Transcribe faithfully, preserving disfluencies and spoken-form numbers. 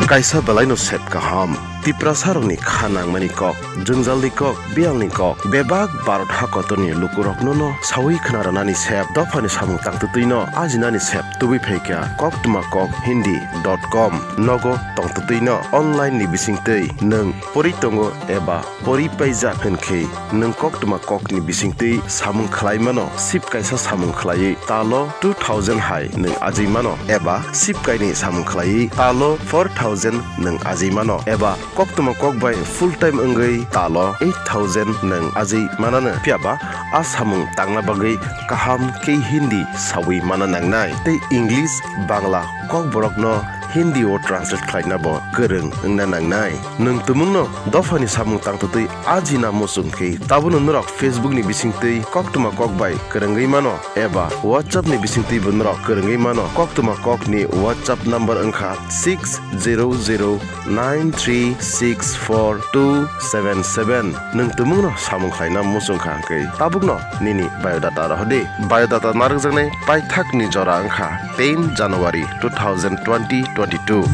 kaisa belaino sep kaham. Tiprasarokni kha nangmani kok, jwngjalni kok, biyalni kok, bebak Bharat hakotorni lukurokno no sawi khna rwnani sep. Dophani samung tangtwtwino ajinani sep tubui phaikha koktwma kok hindi dot com. Nogo tongtwtwino online ni bisingtwi nwng pori tongo eba pori paijak hwnkhe nwng koktwma kokni bisingtwi samung khlai mano. Sip kaisa samung khlaiwi talo two thousand hai nwng ajwi mano, eba sip kainwi samung khlaiwi talo four thousand nwng ajwi mano, eba koktwma kok bai full time wngwi talo eight thousand nwng ajwi manano. Phiyaba a samung tangna bagwi kaham khe hindi sawi mana nangnai tei English, Bangla kokborokno Hindi o translate khlaina bo kwrwng wngna nangnai. Nwng tumungno dophani samung tangtwtwi ajina muchung khe tabukno norok Facebook ni bisingtwi koktwma kok bai kwrwngwi mano eba WhatsApp ni bisingtwi bo norok kwrwngwi mano. Koktwma kok ni WhatsApp number wngkha six zero zero nine three six four two seven seven. Nwng tumungno samung khlaina muchung kha hwnkhe tabukno nini biodata rohordi. Biodata narwkjaknai paithakni jora wngkha ten January two thousand twenty twenty-two.